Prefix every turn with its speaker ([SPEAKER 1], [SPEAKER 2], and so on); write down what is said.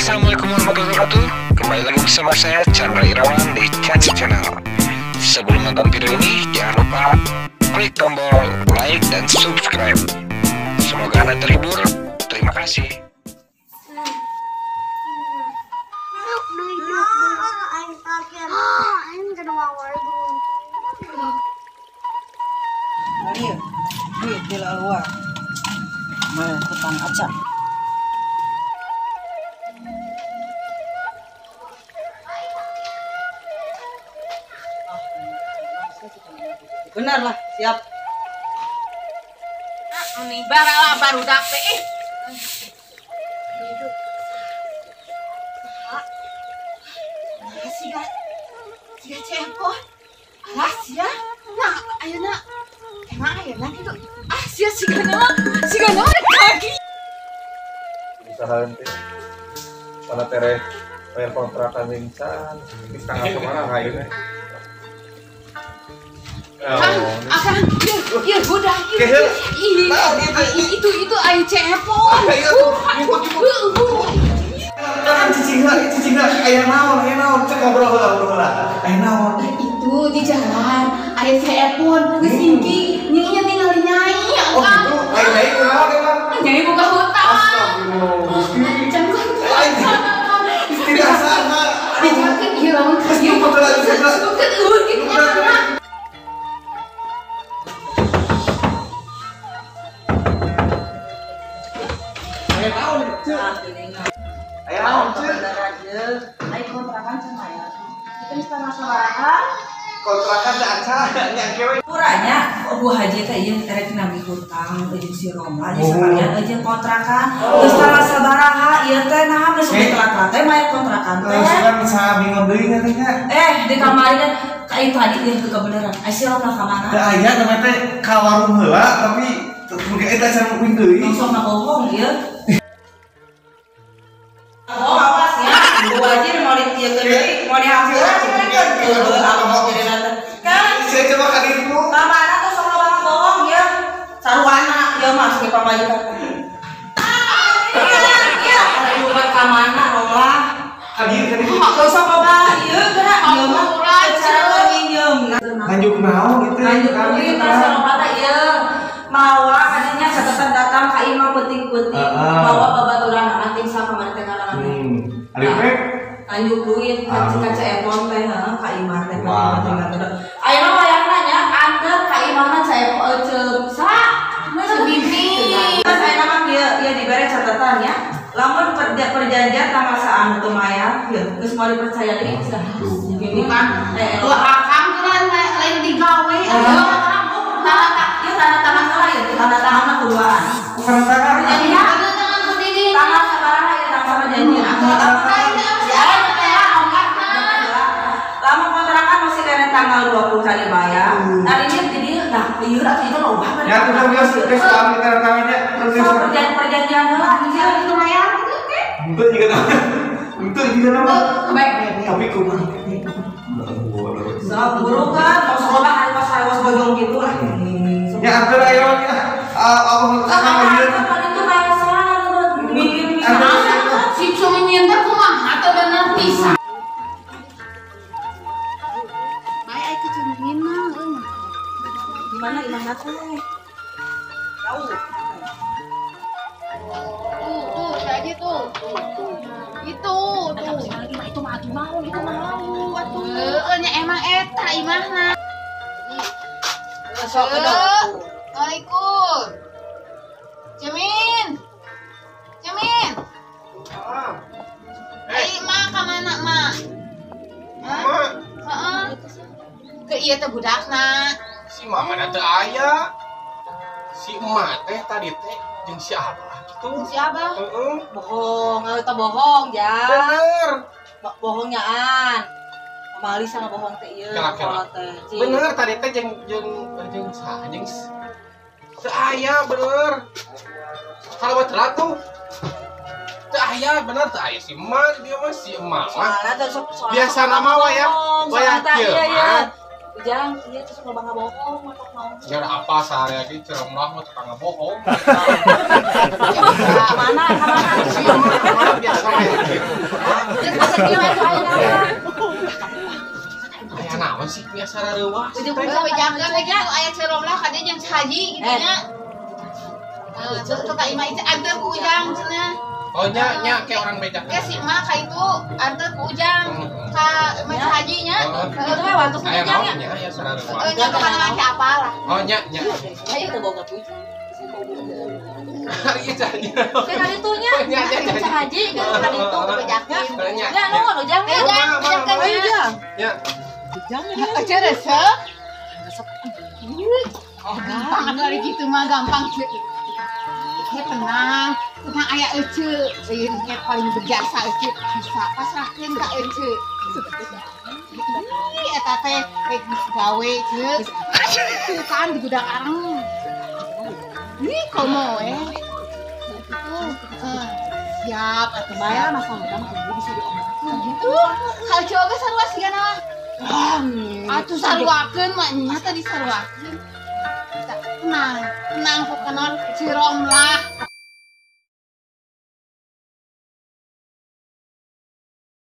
[SPEAKER 1] Assalamualaikum warahmatullahi wabarakatuh. Kembali lagi bersama saya Chandra Irawan di Chan Channel. Sebelum nonton video ini, jangan lupa klik tombol like dan subscribe. Semoga Anda terhibur. Terima kasih.
[SPEAKER 2] Benar lah, siap.
[SPEAKER 3] Ini bara baru dapet. Siga, siga cepot. Alah sia, nah, ayo nak, emang ayo nak itu. Ah sia siga naon, siga naon kaki.
[SPEAKER 4] Usaha nanti, kalau tere bayar kontrakan insan, di tanggal kemana ayo nih.
[SPEAKER 3] Akang, ya udah, itu ayo cepot.
[SPEAKER 4] Kan cicing lah, ayah naon, cek ngobrol lah, ayah naon.
[SPEAKER 3] Itu di jalan, ayah cepot, geus ingking, nyinya tinggal nyai.
[SPEAKER 4] Oh gitu, ayah nyai kunaon emang?
[SPEAKER 3] Nyai buka hutang.
[SPEAKER 4] Astagfirullah.
[SPEAKER 3] Can
[SPEAKER 4] Tidak sama.
[SPEAKER 3] Dijakeun ieu lamun
[SPEAKER 4] geus nyumput lah,
[SPEAKER 3] eueuh kitu nya.
[SPEAKER 4] Ayah naon ceu? Ayah naon ceu?
[SPEAKER 2] Ayo kontrakan sama ya. Kita mesti masalah.
[SPEAKER 4] Kontrakan teh acan nya kewe.
[SPEAKER 2] Kurangnya Bu Haji teh ieu erek nagih hutang jeung si Roma jeung sekalian jeung kontrakan. Geus salah sabaraha ieu teh naha geus telat-telat teh maya kontrakan teh.
[SPEAKER 4] Kan sabingon deui nya teh nya.
[SPEAKER 2] Di kamari kan ka itu tadi ieu teu kebenaran. Ai si Roma ka mana?
[SPEAKER 4] Teu aya namanya teh ka warung heula tapi mungkin eta can uing deui.
[SPEAKER 2] Langsung bohong ieu. Oh, awas ya. Bu Haji mau ditiekeun deui, mau dihampura cenah heueuh aku jadi nanti. Kan
[SPEAKER 4] saya coba ka dirimu.
[SPEAKER 2] Ka mana tuh sok loba bohong ya. Sarwana ieu mah geus pamajikan. Iya, aya buat ka mana Romlah?
[SPEAKER 4] Ka dieu ka dieu.
[SPEAKER 2] Teu sok loba ieu geura ieu mah cara nginjeumna.
[SPEAKER 4] Lanjut naon gitu.
[SPEAKER 2] Lanjut duit tah Romlah teh ieu. Mawa kadinya catatan datang ka imah penting-penting bawa babaturan anting sa kamari teh ngaranna.
[SPEAKER 4] Ari we
[SPEAKER 2] lanjut duit ka Cepon teh heuh ka imah teh penting-penting. Ayeuna wayahna nya anteur ka imahna Cepon sa
[SPEAKER 3] Bibi.
[SPEAKER 2] Terus ayeuna mah ieu ieu dibere catatan ya. Lamun perjanjian tanggal saanu teu maya ieu geus moal dipercaya deui geus. Bibi
[SPEAKER 3] kan tuh akang teh lain digawe
[SPEAKER 2] tanda tangan salah ya, tanda tangan mah keduaan.
[SPEAKER 4] Tanda tangan.
[SPEAKER 3] Iya, tanda tangan sendiri.
[SPEAKER 2] Tanggal sabaraha ya, tanggal perjanjian. Lama kontrakan masih kena tanggal 20 kali bayar. Nah ini jadi nah lieur atuh itu loba.
[SPEAKER 4] Ya tuh geus geus kami tanda tangannya.
[SPEAKER 2] So perjanjian heula ieu
[SPEAKER 3] lumayan gitu teh.
[SPEAKER 4] Henteu juga nama. Henteu juga nama.
[SPEAKER 3] Baik.
[SPEAKER 4] Tapi kumaha?
[SPEAKER 2] So buru kan, tong loba harwas-harwas bojong gitu lah.
[SPEAKER 4] Ya antar ayo ya. Allah
[SPEAKER 2] itu kayak salah mikir
[SPEAKER 3] si cumimin teh kumaha teh bener pisan. Bae ai ke cumimin mah euy.
[SPEAKER 2] Di mana imahna teh? Tahu.
[SPEAKER 3] Tuh, tuh, aja tuh. Itu tuh. Itu mah atuh mau, itu mau atuh. Heueuh nya emang eta imahna.
[SPEAKER 2] Sok kedok.
[SPEAKER 3] Assalamualaikum. Cemin. Cemin. Ai mak ka mana mak?
[SPEAKER 5] Mak.
[SPEAKER 3] Heeh. Ke ieu teh budakna.
[SPEAKER 5] Si mama na teu aya. Si emak teh tadi teh jeung si abah kitu.
[SPEAKER 3] Si abah?
[SPEAKER 5] Heeh.
[SPEAKER 2] Bohong, eta bohong ya.
[SPEAKER 5] Bener.
[SPEAKER 2] Bohongnya an. Mali sama bohong teh ieu teh.
[SPEAKER 5] Bener tadi teh jeung jeung jeung saha jeung teu aya bener. Kalau telat tuh teu aya bener teu aya si emak dia mah si emak mah. Biasa nama waya waya kieu mah.
[SPEAKER 2] Ujang, iya terus loba ngabohong, matok naon.
[SPEAKER 5] Jar apa sehari lagi ceremlah mah tukang ngabohong.
[SPEAKER 2] Mana? Mana?
[SPEAKER 5] Si emak biasa mah gitu.
[SPEAKER 2] Kieu atuh ayeuna mah.
[SPEAKER 5] Aya naon sih biasa rareuwas.
[SPEAKER 3] Ujung-ujung bejakeun we gitu aya Ciromlah ka dieu jeung Haji gitu nya. Tuh ka imah Ica anteur ku Ujang cenah.
[SPEAKER 5] Oh nya nya kayak orang bejakeun.
[SPEAKER 3] Ke si emak ka itu anteur ku Ujang ka imah Haji nya.
[SPEAKER 2] Itu mah waktu
[SPEAKER 5] Aya
[SPEAKER 2] ujang
[SPEAKER 5] naon
[SPEAKER 2] nya.
[SPEAKER 5] nya aya sarareuwas.
[SPEAKER 3] Heeh nya kana mah apa lah.
[SPEAKER 5] Oh nya nya.
[SPEAKER 2] Ayo teu boga ujang.
[SPEAKER 5] Hari Ica nya.
[SPEAKER 2] Kayak kali itu nya.
[SPEAKER 5] Oh, nya, nya, nya.
[SPEAKER 2] Ica Haji gitu kali itu
[SPEAKER 3] Bejakeun.
[SPEAKER 5] Nya.
[SPEAKER 2] Ya nuhun ujang
[SPEAKER 3] Ayo
[SPEAKER 2] nya.
[SPEAKER 3] Ujang, bejakeun
[SPEAKER 2] Ayo
[SPEAKER 3] nya.
[SPEAKER 2] ujang.
[SPEAKER 5] Nya.
[SPEAKER 2] Ujang nya.
[SPEAKER 3] Aja resep. Oh, gampang dari gitu mah gampang cuy. Oke, tenang, tenang aya ece, ieu nya paling berjasa ece bisa pasrahkeun ka ece. Ih, eta teh rek geus gawe ce. Tuh kan di gudang areng. Ih, komo we. Gitu. Siap atuh
[SPEAKER 2] Bayar masalah mah kudu bisa diomongkeun
[SPEAKER 3] gitu. Hal coba ge sarua sigana mah. Atuh saruakeun mah nya tadi saruakeun. Tenang, tenang pokoknya Ciromlah.